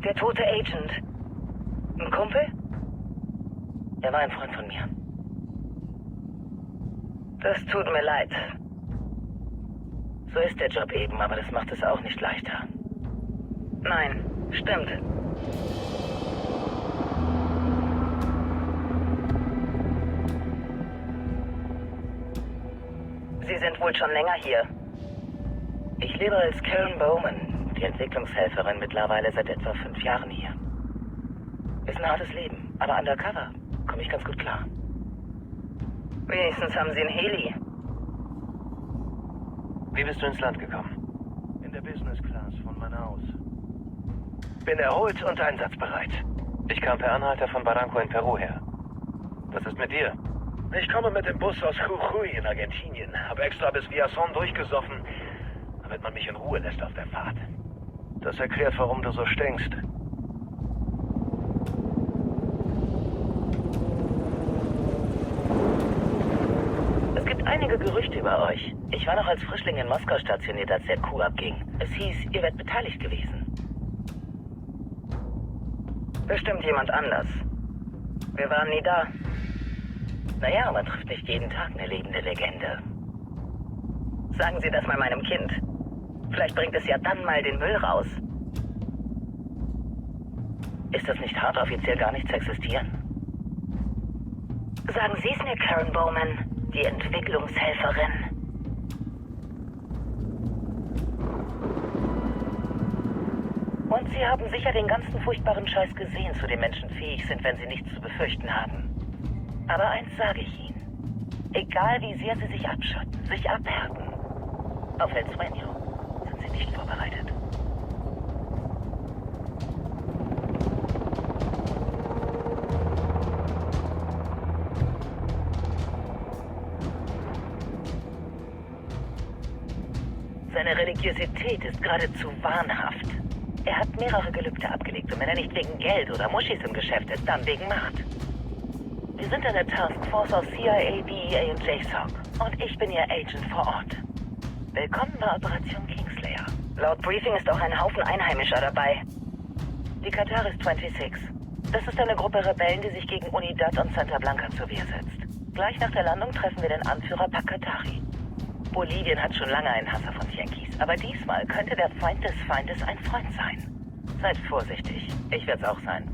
Der tote Agent. Ein Kumpel? Er war ein Freund von mir. Das tut mir leid. So ist der Job eben, aber das macht es auch nicht leichter. Nein, stimmt. Sie sind wohl schon länger hier. Ich lebe als Karen Bowman, die Entwicklungshelferin, mittlerweile seit etwa 5 Jahren hier. Ist ein hartes Leben, aber undercover komme ich ganz gut klar. Wenigstens haben Sie einen Heli. Wie bist du ins Land gekommen? In der Business Class von Manaus. Bin erholt und einsatzbereit. Ich kam per Anhalter von Barranco in Peru her. Was ist mit dir? Ich komme mit dem Bus aus Jujuy in Argentinien. Hab extra bis Villazón durchgesoffen, damit man mich in Ruhe lässt auf der Fahrt. Das erklärt, warum du so stinkst. Es gibt einige Gerüchte über euch. Ich war noch als Frischling in Moskau stationiert, als der Coup abging. Es hieß, ihr werdet beteiligt gewesen. Bestimmt jemand anders. Wir waren nie da. Naja, man trifft nicht jeden Tag eine lebende Legende. Sagen Sie das mal meinem Kind. Vielleicht bringt es ja dann mal den Müll raus. Ist das nicht hart, offiziell gar nicht zu existieren? Sagen Sie es mir, Karen Bowman, die Entwicklungshelferin. Und Sie haben sicher den ganzen furchtbaren Scheiß gesehen, zu dem Menschen fähig sind, wenn sie nichts zu befürchten haben. Aber eins sage ich Ihnen. Egal wie sehr Sie sich abschotten, sich abhärten, auf El Sueño sind Sie nicht vorbereitet. Seine Religiosität ist geradezu wahnhaft. Er hat mehrere Gelübde abgelegt und wenn er nicht wegen Geld oder Muschis im Geschäft ist, dann wegen Macht. Wir sind eine Taskforce aus CIA, DEA und JSOC und ich bin Ihr Agent vor Ort. Willkommen bei Operation Kingslayer. Laut Briefing ist auch ein Haufen Einheimischer dabei. Die Kataris 26. Das ist eine Gruppe Rebellen, die sich gegen Unidad und Santa Blanca zur Wehr setzt. Gleich nach der Landung treffen wir den Anführer Pakatari. Bolivien hat schon lange einen Hass auf uns Yankees, aber diesmal könnte der Feind des Feindes ein Freund sein. Seid vorsichtig. Ich werde es auch sein.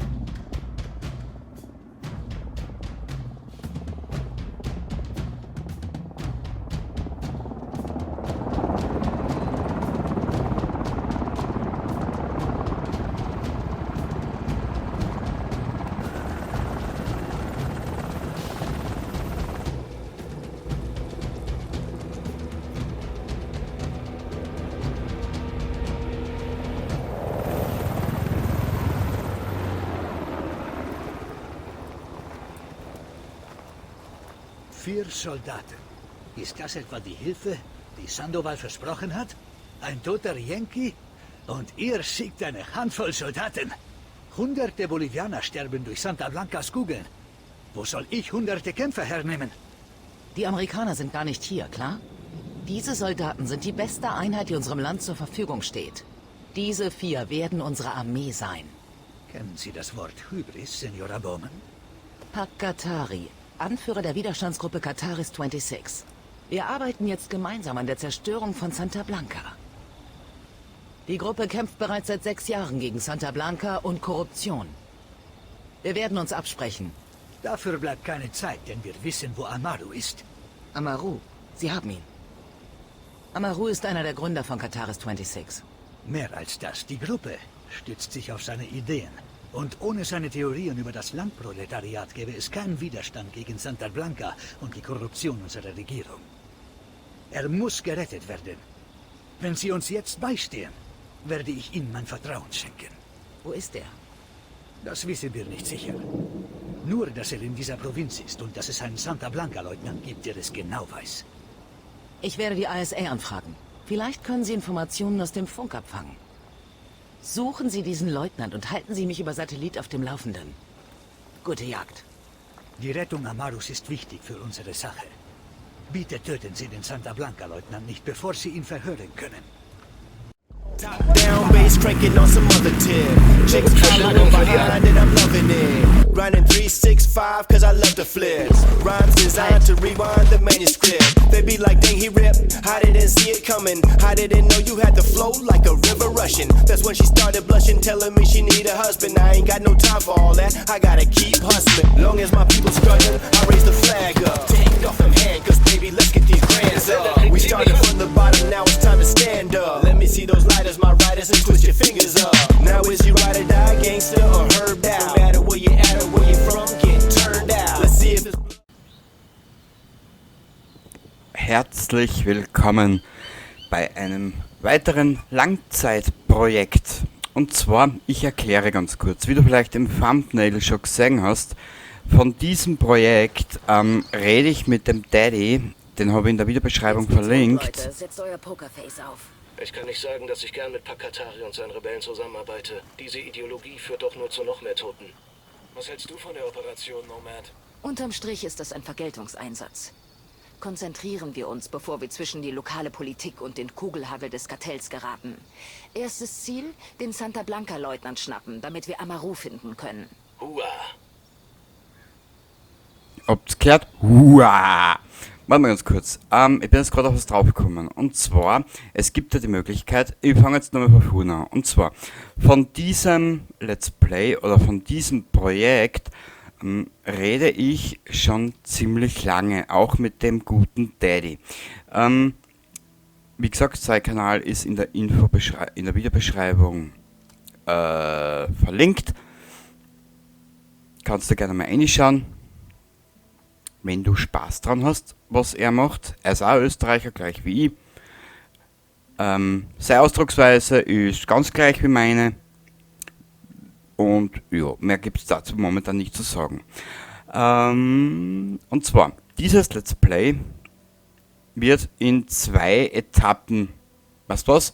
Vier Soldaten. Ist das etwa die Hilfe, die Sandoval versprochen hat? Ein toter Yankee? Und ihr schickt eine Handvoll Soldaten. Hunderte Bolivianer sterben durch Santa Blancas Kugeln. Wo soll ich hunderte Kämpfer hernehmen? Die Amerikaner sind gar nicht hier, klar? Diese Soldaten sind die beste Einheit, die unserem Land zur Verfügung steht. Diese 4 werden unsere Armee sein. Kennen Sie das Wort Hybris, Senora Bowman? Pakatari, Anführer der Widerstandsgruppe Kataris 26. Wir arbeiten jetzt gemeinsam an der Zerstörung von Santa Blanca. Die Gruppe kämpft bereits seit 6 Jahren gegen Santa Blanca und Korruption. Wir werden uns absprechen. Dafür bleibt keine Zeit, denn wir wissen, wo Amaru ist. Amaru? Sie haben ihn. Amaru ist einer der Gründer von Kataris 26. Mehr als das, die Gruppe stützt sich auf seine Ideen. Und ohne seine Theorien über das Landproletariat gäbe es keinen Widerstand gegen Santa Blanca und die Korruption unserer Regierung. Er muss gerettet werden. Wenn Sie uns jetzt beistehen, werde ich Ihnen mein Vertrauen schenken. Wo ist er? Das wissen wir nicht sicher. Nur, dass er in dieser Provinz ist und dass es einen Santa Blanca-Leutnant gibt, der es genau weiß. Ich werde die ISA anfragen. Vielleicht können Sie Informationen aus dem Funk abfangen. Suchen Sie diesen Leutnant und halten Sie mich über Satellit auf dem Laufenden. Gute Jagd. Die Rettung Amarus ist wichtig für unsere Sache. Bitte töten Sie den Santa Blanca-Leutnant nicht, bevor Sie ihn verhören können. Top down, bass cranking on some other tip. Chicks drive cause I love to flip. Rhymes designed to rewind the manuscript. They be like, dang, he ripped. I didn't see it coming. I didn't know you had the flow like a river rushing. That's when she started blushing, telling me she need a husband. I ain't got no time for all that. I gotta keep hustling. Long as my people struggling, I raise the flag up. Take off them handcuffs, baby. Let's get these grands up. We started from the bottom, now it's time to stand up. Let me see those lighters, my riders, and twist your fingers up. Now is you ride or die, gangster or herb out? No matter where you at or where you from, get turned out. Let's see if it's Herzlich willkommen bei einem weiteren Langzeitprojekt. Und zwar, ich erkläre ganz kurz, wie du vielleicht im Thumbnail schon gesehen hast, von diesem Projekt rede ich mit dem Daddy, den habe ich in der Videobeschreibung Jetzt geht's rund, verlinkt. Leute. Setzt euer Pokerface auf. Ich kann nicht sagen, dass ich gern mit Pac Katari und seinen Rebellen zusammenarbeite. Diese Ideologie führt doch nur zu noch mehr Toten. Was hältst du von der Operation Nomad? Unterm Strich ist das ein Vergeltungseinsatz. Konzentrieren wir uns, bevor wir zwischen die lokale Politik und den Kugelhagel des Kartells geraten. Erstes Ziel, den Santa Blanca-Leutnant schnappen, damit wir Amaru finden können. Hua! Habt's gehört? Hua! Warte mal ganz kurz. Ich bin jetzt gerade auf was draufgekommen. Und zwar, es gibt ja die Möglichkeit, ich fange jetzt nochmal von vorne an. Und zwar, von diesem Let's Play oder von diesem Projekt rede ich schon ziemlich lange, auch mit dem guten Daddy. Wie gesagt, sein Kanal ist in der in der Videobeschreibung verlinkt. Kannst du gerne mal reinschauen, wenn du Spaß dran hast, was er macht. Er ist auch Österreicher, gleich wie ich. Seine Ausdrucksweise ist ganz gleich wie meine. Mehr gibt's dazu momentan nicht zu sagen. Und zwar, dieses Let's Play wird in 2 Etappen. Weißt du was?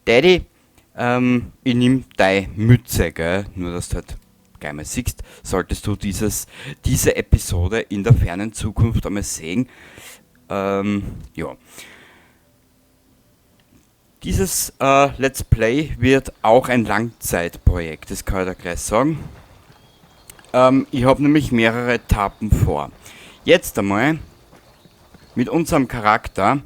Daddy, ich nimm deine Mütze, gell? Nur, dass du halt gleich mal siehst, solltest du diese Episode in der fernen Zukunft einmal sehen. Dieses Let's Play wird auch ein Langzeitprojekt, das kann ich dir gleich sagen. Ich hab nämlich mehrere Etappen vor. Jetzt einmal mit unserem Charakter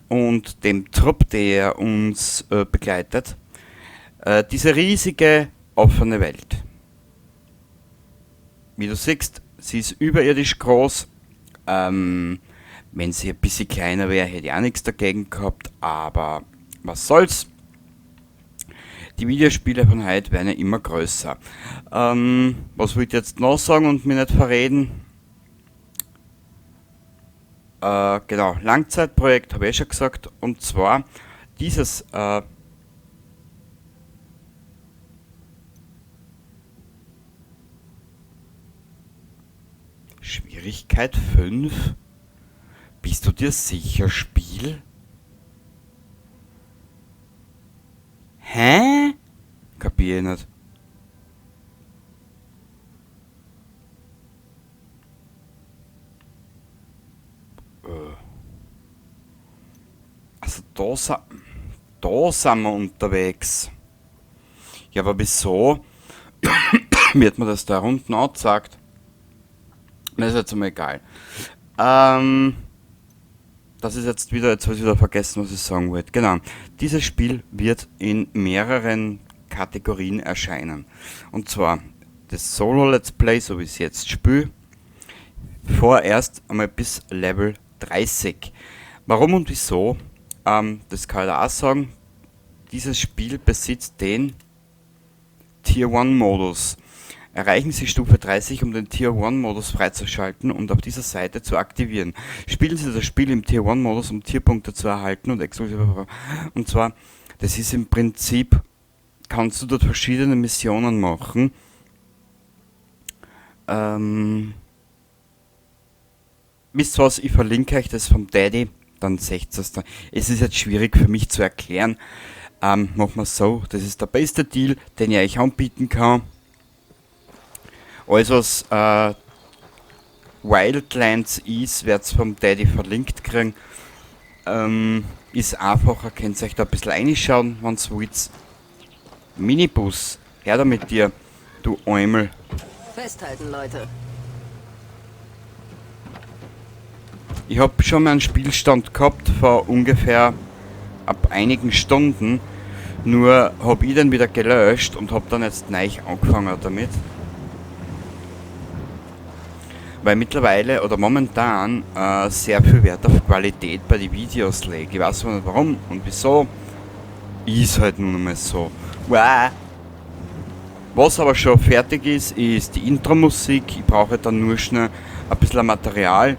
und dem Trupp, der uns begleitet, diese riesige offene Welt. Wie du siehst, sie ist überirdisch groß. Wenn sie ein bisschen kleiner wäre, hätte ich auch nichts dagegen gehabt, aber was soll's. Die Videospiele von heute werden ja immer größer. Was wollte ich jetzt noch sagen und mir nicht verreden? Langzeitprojekt habe ich eh schon gesagt. Und zwar dieses Schwierigkeit 5? Bist du dir sicher, Spiel? Hä? Kapier ich nicht. Also da sind wir unterwegs. Ja, aber wieso wird mir das da unten angezeigt? Das ist jetzt mal egal. Das ist jetzt wieder, jetzt hab ich wieder vergessen, was ich sagen wollte. Genau. Dieses Spiel wird in mehreren Kategorien erscheinen. Und zwar das Solo Let's Play, so wie ich es jetzt spiele, vorerst einmal bis Level 30. Warum und wieso? Das kann ich auch sagen. Dieses Spiel besitzt den Tier 1 Modus. Erreichen Sie Stufe 30, um den Tier 1 Modus freizuschalten und auf dieser Seite zu aktivieren. Spielen Sie das Spiel im Tier 1 Modus, um Tierpunkte zu erhalten und exklusive Pro-, und zwar, das ist im Prinzip, kannst du dort verschiedene Missionen machen. Wisst ihr was, ich verlinke euch das vom Daddy, dann seht ihr's da. Es ist jetzt schwierig für mich zu erklären. Machen wir so, das ist der beste Deal, den ich euch anbieten kann. Alles was Wildlands ist, werd's vom Daddy verlinkt kriegen. Ist einfacher, könnt ihr euch da ein bisschen reinschauen, wenn's wollt. Minibus, her da mit dir, du Eumel. Festhalten, Leute. Ich habe schon mal einen Spielstand gehabt vor ungefähr ab einigen Stunden. Nur hab ich den wieder gelöscht und hab dann jetzt neu angefangen damit. Weil mittlerweile oder momentan sehr viel Wert auf Qualität bei den Videos lege. Ich weiß nicht warum und wieso. Ist halt nun einmal so. Wow. Was aber schon fertig ist, ist die Intro-Musik. Ich brauche dann nur schnell ein bisschen Material,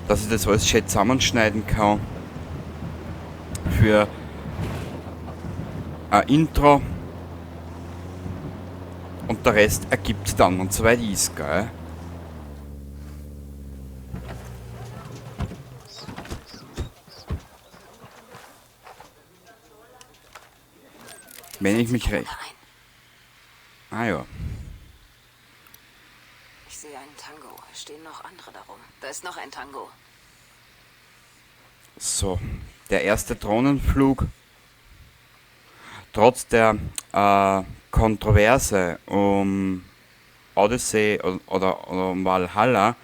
dass ich das alles schön zusammenschneiden kann. Für ein Intro. Und der Rest ergibt sich dann, und soweit ist, gell? Wenn ich mich recht. Ah ja. Ich sehe einen Tango. Es stehen noch andere darum. Da ist noch ein Tango. So, der erste Drohnenflug. Trotz der Kontroverse um Odyssey oder um Valhalla.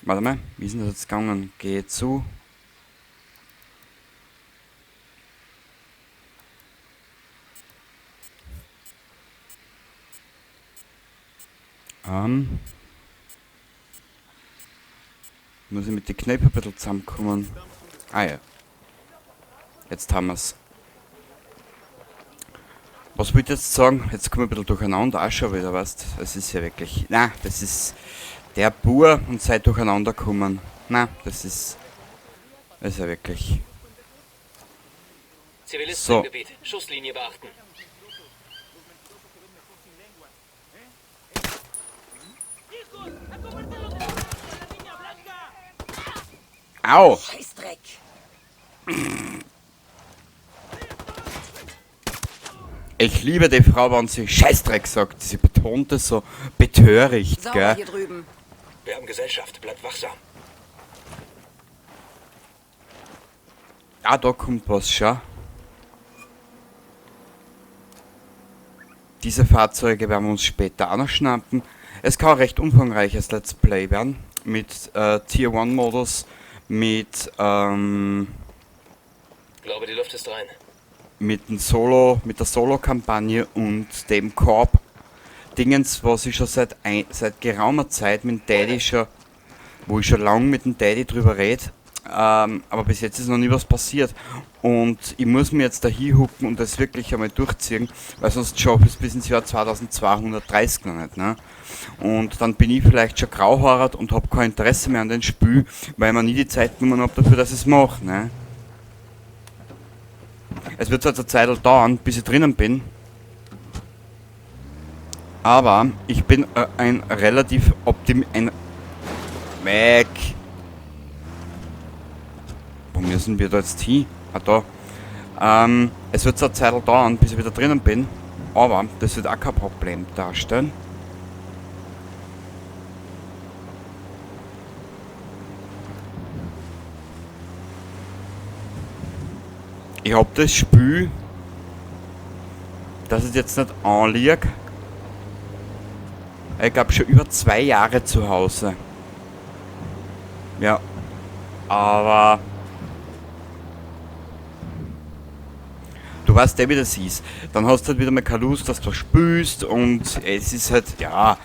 Warte mal, wie ist denn das jetzt gegangen? Geh zu. Muss ich mit den Knöpfen ein bisschen zusammenkommen. Ah ja. Jetzt haben wir's. Was wollte ich jetzt sagen? Jetzt kommen wir ein bisschen durcheinander auch schon wieder, weißt du? Es ist ja wirklich. Na, das ist der Bur und seit durcheinander kommen. Na, das ist. Das ist ja wirklich. Zivilisten So. im Gebiet. Schusslinie beachten. Au! Scheißdreck! Ich liebe die Frau, wenn sie Scheißdreck sagt. Sie betont es so betöricht, Sauber gell? hier drüben. Wir haben Gesellschaft. Bleibt wachsam. Ah, da kommt was, schau. Diese Fahrzeuge werden wir uns später auch noch schnappen. Es kann ein recht umfangreiches Let's Play werden. Mit Tier 1 Modus, mit Glaube, die Luft ist rein. mit dem Solo, mit der Solo-Kampagne und dem Korb Dingens, was ich schon seit geraumer Zeit mit dem Daddy schon, wo ich schon lange mit dem Daddy drüber red, aber bis jetzt ist noch nie was passiert. Und ich muss mir jetzt da hinhucken und das wirklich einmal durchziehen, weil sonst schaffe ich es bis ins Jahr 2230 noch nicht, ne? Und dann bin ich vielleicht schon grauhaarig und hab kein Interesse mehr an den Spiel, weil ich mir nie die Zeit genommen hab dafür, dass ich's mach, ne? Es wird zwar eine Zeit dauern, bis ich drinnen bin, aber ich bin ein relativ ein Weg. Wo müssen wir da jetzt hin? Ah, da. Es wird zwar eine Zeit dauern, bis ich wieder drinnen bin, aber das wird auch kein Problem darstellen. Ich hab das Spiel, dass ich jetzt nicht anlieg. Ich glaub schon über 2 Jahre zu Hause. Ja, aber du weißt eh, wie das ist. Dann hast du halt wieder mal keine Lust, dass du was spielst und es ist halt, ja,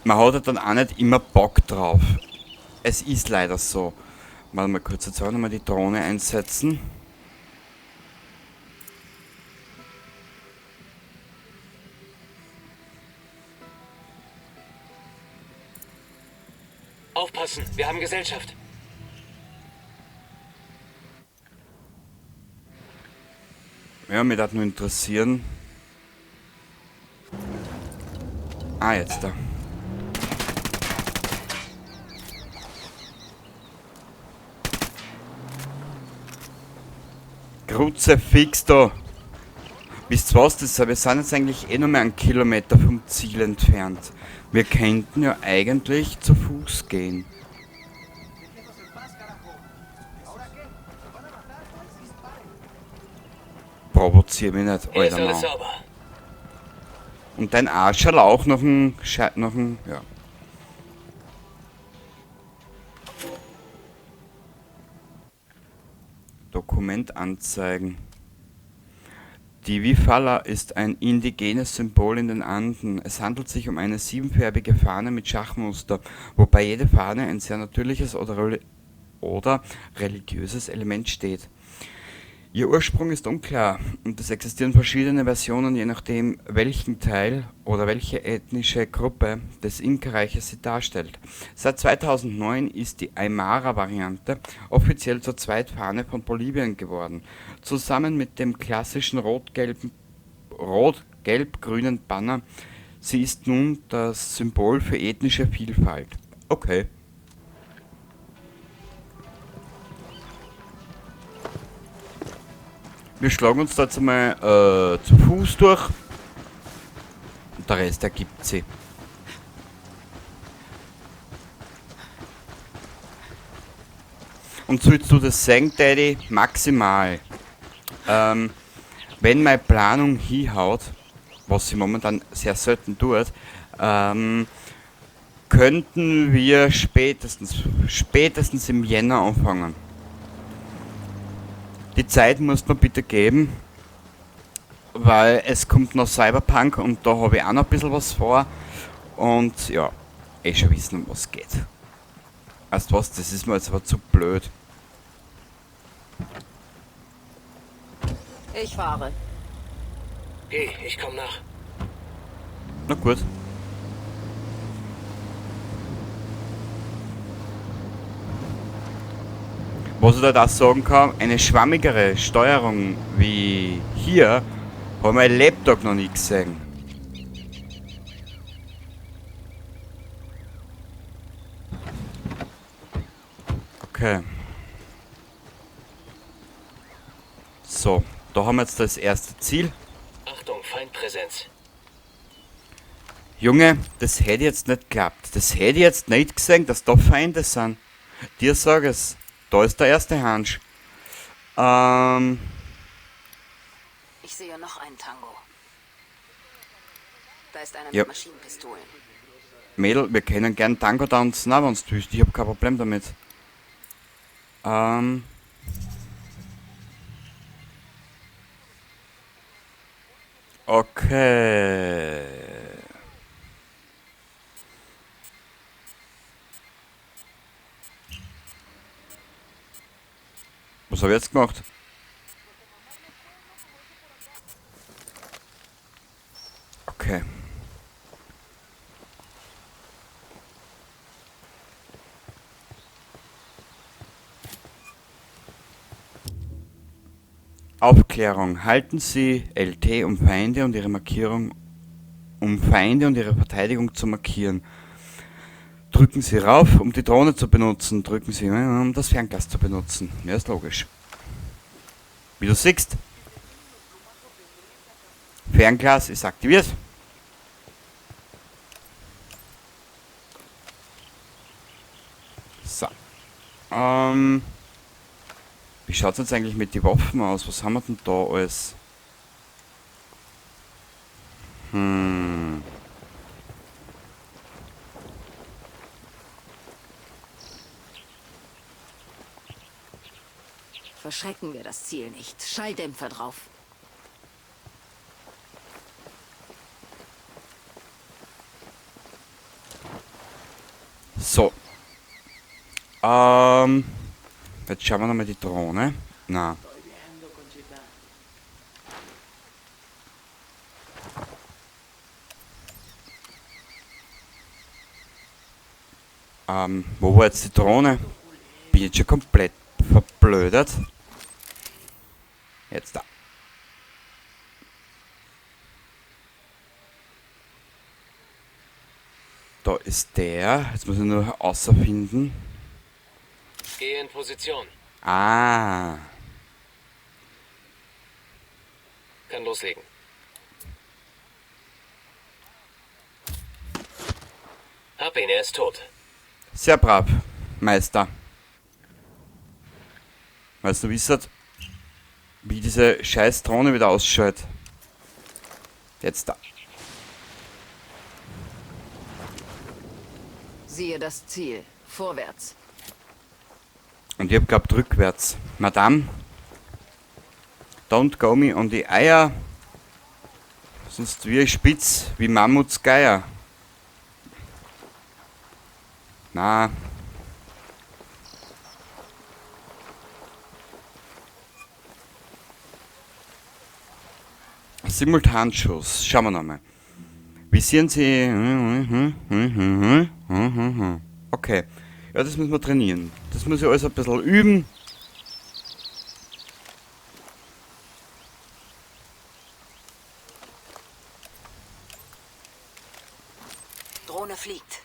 man hat halt dann auch nicht immer Bock drauf. Es ist leider so. Warte mal kurz, jetzt auch nochmal die Drohne einsetzen. Aufpassen, wir haben Gesellschaft. Ja, mich würde nur interessieren. Ah, jetzt da. Kruzifix da. Wisst ihr was, das, wir sind jetzt eigentlich eh nur mehr 1 Kilometer vom Ziel entfernt. Wir könnten ja eigentlich zu Fuß gehen. Provozier mich nicht, Hier ist alter alles Mann. sauber. Und dein Arscherl auch noch ein, ja. Dokument anzeigen. Die Wifala ist ein indigenes Symbol in den Anden. Es handelt sich um eine siebenfärbige Fahne mit Schachmuster, wobei jede Fahne ein sehr natürliches oder religiöses Element steht. Ihr Ursprung ist unklar und es existieren verschiedene Versionen, je nachdem, welchen Teil oder welche ethnische Gruppe des Inka-Reiches sie darstellt. Seit 2009 ist die Aymara-Variante offiziell zur Zweitfahne von Bolivien geworden, zusammen mit dem klassischen rot-gelb-grünen Banner. Sie ist nun das Symbol für ethnische Vielfalt. Okay. Wir schlagen uns da jetzt einmal zu Fuß durch. Und der Rest ergibt sich. Und sollst du das sagen, Daddy, maximal. Wenn meine Planung hinhaut, was sie momentan sehr selten tut, könnten wir spätestens im Jänner anfangen. Die Zeit muss man bitte geben, weil es kommt noch Cyberpunk und da habe ich auch noch ein bisschen was vor. Und ja, eh schon wissen, um was geht. Weißt du was, das ist mir jetzt aber zu blöd. Ich fahre. Geh, ich komm nach. Na gut. Was ich da das sagen kann, eine schwammigere Steuerung wie hier, habe ich mein Laptop noch nie gesehen. Okay. So, da haben wir jetzt das erste Ziel. Achtung, Feindpräsenz. Junge, das hätte ich jetzt nicht geklappt. Das hätte ich jetzt nicht gesehen, dass da Feinde sind. Dir sag es. Da ist der erste Hansch. Ich sehe noch einen Tango. Da ist einer ja. mit Maschinenpistolen. Mädel, wir können gern Tango tanzen, aber wenn's du willst. Ich hab kein Problem damit. Okay. Was hab ich jetzt gemacht? Okay. Aufklärung. Halten Sie LT, um Feinde und ihre Markierung, um Feinde und ihre Verteidigung zu markieren. Drücken Sie rauf, um die Drohne zu benutzen. Drücken Sie, um das Fernglas zu benutzen. Ja, ist logisch. Wie du siehst, Fernglas ist aktiviert. So. Wie schaut's jetzt eigentlich mit den Waffen aus? Was haben wir denn da alles? Verschrecken wir das Ziel nicht. Schalldämpfer drauf. So. Jetzt schauen wir nochmal die Drohne. Na. Wo war jetzt die Drohne? Bin jetzt schon komplett verblödet. Jetzt da. Da ist der. Jetzt muss ich nur außerfinden. Geh in Position. Ah. Kann loslegen. Hab ihn, er ist tot. Sehr brav, Meister. Weißt du, wie ist das? Wie diese scheiß Drohne wieder ausschaut. Jetzt da. Siehe das Ziel. Vorwärts. Und ich hab glaubt rückwärts. Madame, don't go me on die Eier. Sonst wir ich spitz wie Mammuts Geier. Na. Simultanschuss. Schauen wir nochmal. Visieren Sie. Okay. Ja, das müssen wir trainieren. Das muss ich alles ein bisschen üben. Drohne fliegt.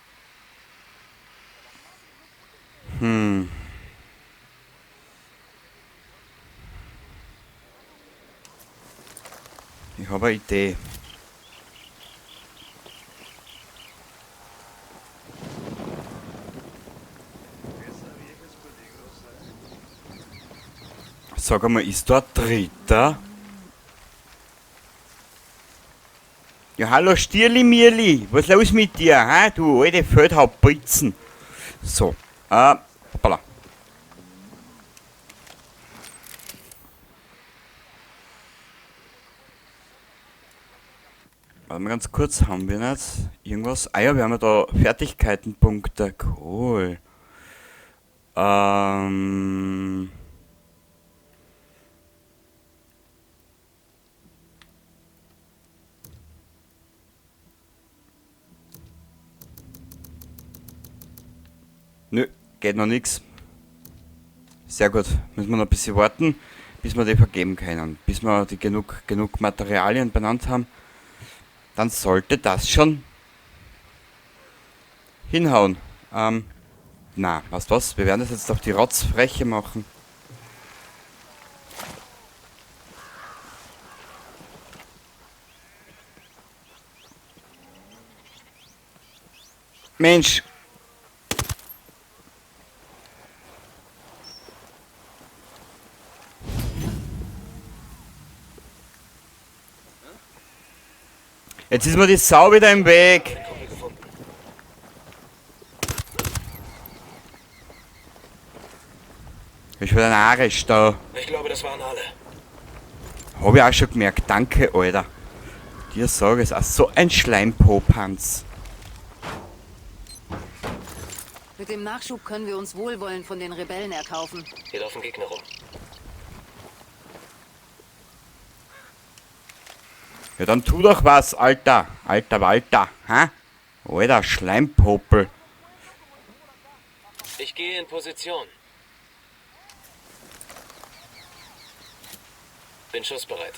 Ich habe eine Idee. Sag einmal, ist da ein Dritter? Ja, hallo Stierli Mirli, was ist los mit dir, ha? Du alte Feldhauptbritzen. So, hoppala. Warte mal ganz kurz, haben wir nicht irgendwas? Ah ja, wir haben ja da Fertigkeitenpunkte. Cool. Nö, geht noch nix. Sehr gut. Müssen wir noch ein bisschen warten, bis wir die vergeben können. Bis wir die genug Materialien benannt haben. Dann sollte das schon hinhauen. Na, weißt du was? Wir werden das jetzt auf die Rotzfreche machen. Mensch! Jetzt ist mir die Sau wieder im Weg. Ich bin ein Arisch da. Ich glaube, das waren alle. Hab ich auch schon gemerkt. Danke, Alter. Dir sag ich's. Ach, so ein Schleimpopanz. Mit dem Nachschub können wir uns Wohlwollen von den Rebellen erkaufen. Hier laufen Gegner rum. Ja, dann tu doch was, Alter. Alter Walter. Ha? Alter Schleimpopel. Ich gehe in Position. Bin schussbereit.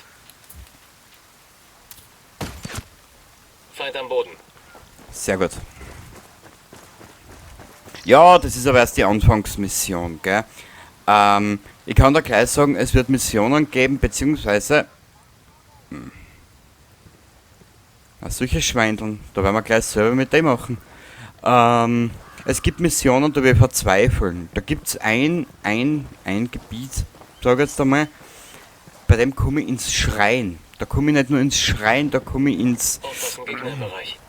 Feind am Boden. Sehr gut. Ja, das ist aber erst die Anfangsmission, gell? Ich kann da gleich sagen, es wird Missionen geben, beziehungsweise... Na, solche Schweindeln, da werden wir gleich selber mit dem machen. Es gibt Missionen, da wir verzweifeln. Da gibt's ein Gebiet, sag ich jetzt einmal, bei dem komme ich ins Schreien. Da komme ich nicht nur ins Schreien, da komme ich ins... Aufpassen, Gegner im Bereich.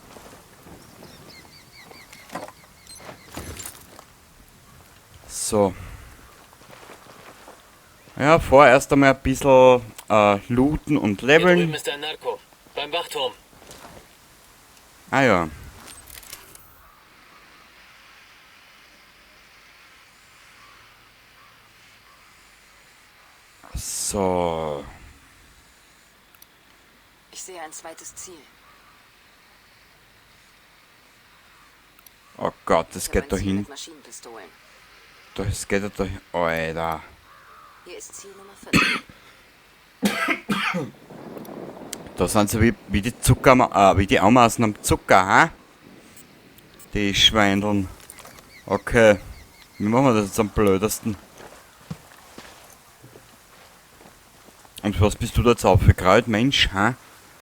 So. Ja, vorerst einmal ein bisschen looten und leveln. Hier drüben ist ein Narko. Beim Wachturm. Ah ja. So. Ich sehe ein zweites Ziel. Oh Gott, das Ich habe geht ein da Ziel hin. mit Maschinenpistolen. Das geht ja da hin. Alter. Hier ist Ziel Nummer 5. Da sind sie wie die Zucker, wie die Ameisen am Zucker, ha? Die Schweindeln. Okay. Wie machen wir das jetzt am blödesten? Und was bist du da jetzt aufgekraut, Mensch, ha?